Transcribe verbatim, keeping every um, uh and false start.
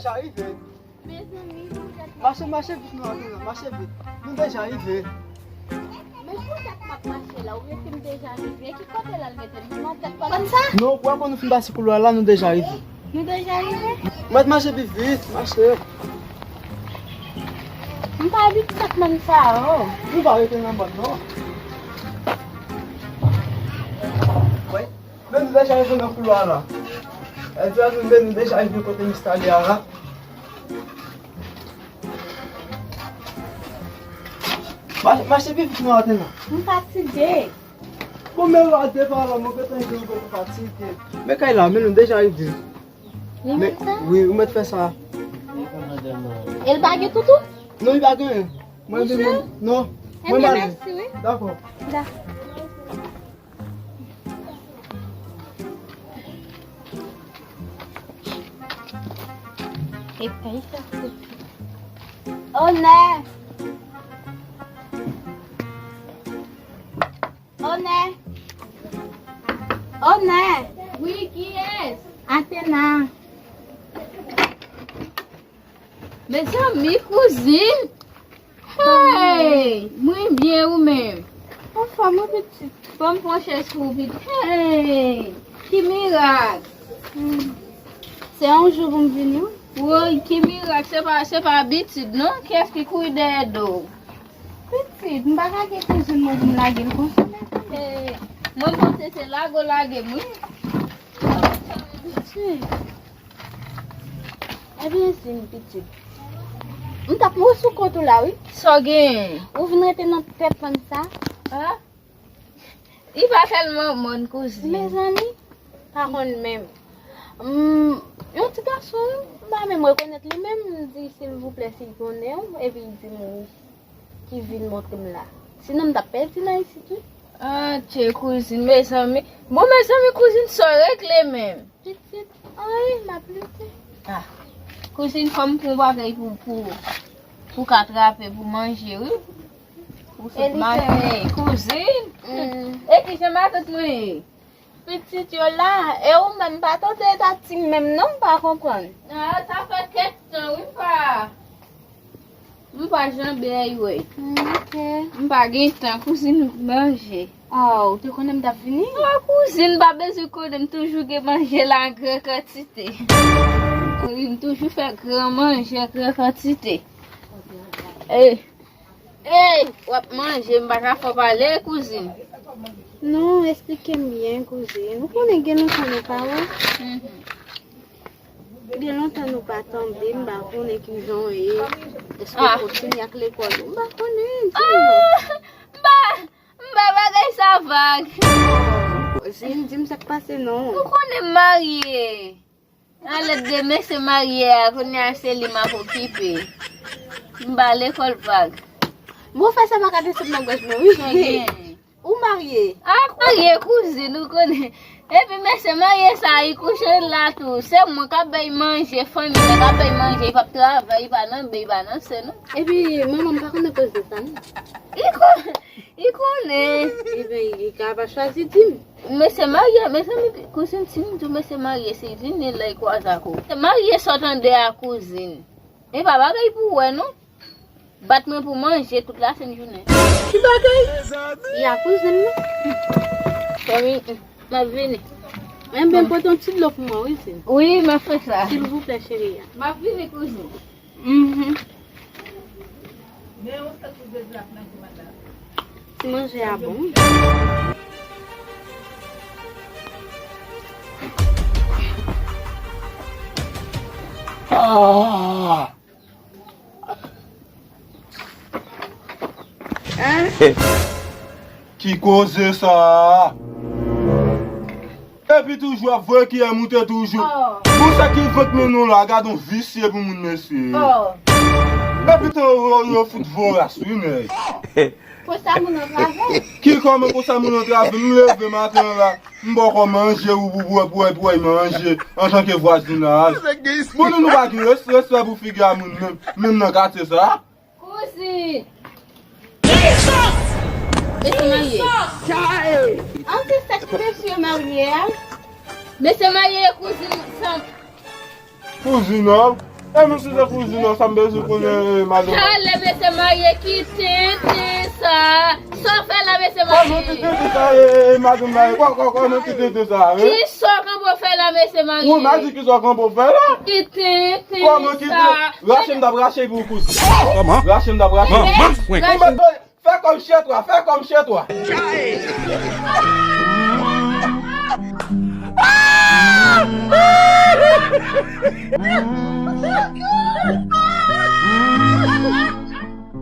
Deja rive. Mezanmi, poutèt. Mache, mache vit, nou antre la, mache vit. Nou deja rive. Men poutèt m ap mache la, ou mete m deja rive. Ki kote l al mete m? Nan tèt pa konn sa? Non, ou pa konn nou fin pase koulwa la, nou deja rive. Nou deja rive? Mèt mache pi vit, mache. M pa abitye ak moun sa yo. Nou pa rete nan bòt non. Wi. Men nou deja rive nan koulwa la. Èl di a nou, men nou deja rive kote m enstale a la. Mache, mache pi vit nou antre la. M fatige. Bon, men w a devan la, mwen gentan di w ke w fatige. Men kay la, men nou deja rive. Li menm sa? Wi, ou mèt fè sa. E l pa gen toutou? Non, li pa gen. Mwen menm, non. Mwen male. Dakò. Dakò. Epa, e sa se. Onè! Onè! Onè! Wi, kiyès? Atena. Mezanmi, kouzin! Hey! Mwen byen, ou menm? Anfòm, wi, pitit. Ban m pran chèz pou ou, pitit. Hey! Ki mirak! Hmm. Se yon jou pou m vini, wi. Woy, ki mirak! Se pa, se pa abitid, non? Kiyès ki kouri dèyè do w? Pitit, m pa ka gen kouzin mwen pou m lage l konsa, men. Hey! Mwen panse se lage w lage m, wi. Pitit. Ebyen, Zin, pitit. M t ap mouri sou kont ou la, wi. Sa w genyen? Ou vin rete nan tèt fanm sa. Ah? Li pa tèlman mòn, kouzin. Mezanmi, pa konn menm. Mm, yon ti gason, wi. M pa menm rekonèt li menm. M di, silvouplè, si l konnen w, epi l di m wi. Ki vin montre m la. Sinon, m t ap pèdi nan isit, wi. Adje, kouzin, mezanmi. Bon, mezanmi, kouzin, sa w regle menm? Pitit, anyen, m ap lite. Ah. Kouzin, fò m pran yon bagay pou, pou, pou ka trape, pou manje, wi. Pou sot maten, kouzin. Mm. E kijan matant mwen ye? Pitit yo la, e ou menm pa tande eta Tim menm non, m pa konprann. Ah, sa fè kèk tan, wi, m pa, m pa janbe ay wè. Mm, ok. M pa gen tan, kouzin manje. Oh, ou te konnen m t ap vini? Ah, kouzin, pa bezwen konnen, m toujou gen manje la an gran kantite. Wi, m toujou fè gran manje an gran kantite. Eh. Ey, w ap manje, m pa ka fè w pale, kouzin. Non, esplike m byen, kouzin. Ou konnen gen lontan nou pa wè. Mhm. Gen lontan nou pa tande, m pa konnen kijan w ye. Èske w kontinye ak lekòl ou? M pa konnen, di m non. Ah, m pa, m pa bagay sa vag. Zin, di m sa k pase non. Ou konnen m marye. Alèt de mesye marye a, kounye a se li m ap okipe. M ba lekòl vag. Bon, fè sa pa ka desann nan gòj mwen, wi. Sa gen? Ou marye? A, marye, kouzin, ou konnen. Epi mesye marye sa, li kouche la tou. Se mwen k ap bay manje, fanmi mwen k ap bay manje, li p ap travay, li pa nan bè, li pa nan se, non. Epi manman m pa konnen koz de sa, non. Li kon-, li konnen. Ebyen, li ka pa chwazi di m. Mesye marye, mezanmi, kouzin, si m di w mesye marye, se vini lè l kwaze ak ou. Mesye marye sa w tande a, kouzin. E pa bagay pou wè, non. Bat mwen pou manje tout lasenn jounen. Ki bagay? Ya, kouzin, non. Fanmi, m ap vini. Enben, pote yon ti dlo pou mwen, wi, Zin. Wi, m ap fè sa. Silvouplè, cheri. M ap vini, kouzin. Mhm. Ti manje a bon. Ah! Ki koze sa a? Epi toujou ap voye kiyè moute toujou. Oh. Bon, sa ki vant men nou la, gad on visye pou moun, mesye. Oh. Epi tan yo, yo fout voras, wi, nèg. Konsa moun antrave. Ki kòman konsa moun antrave? M leve maten an la, m poko manje, ou pou, pou, pou, pou manje, antanke vwazinaj. Bon, nou, nou pa gen res-, respè pou figi a moun menm, menm nan katye sa a. Kouzin! Mesye marye. An se sèt mesye marye a. Mesye marye, kouzin san. Kouzin an? E men si se kouzin an, sa m bezwen konnen, madanm. Chale, mesye marye, ki tenten sa. Sa w fè la, mesye marye? Kòman ki tenten sa, e, e, madanm marye? Kò, kò, kòman ki tenten sa, e? Ki sa w kanpe fè la, mesye marye? Ou, m a di ki sa w kanpe fè la? Ki tenten sa. Kòman ki tenten? Rache m t ap rache pou kouzin. Kòman? Rache m t ap rache. Kòman? Rache. Fè kòm chez toi, fè kòm chez toi.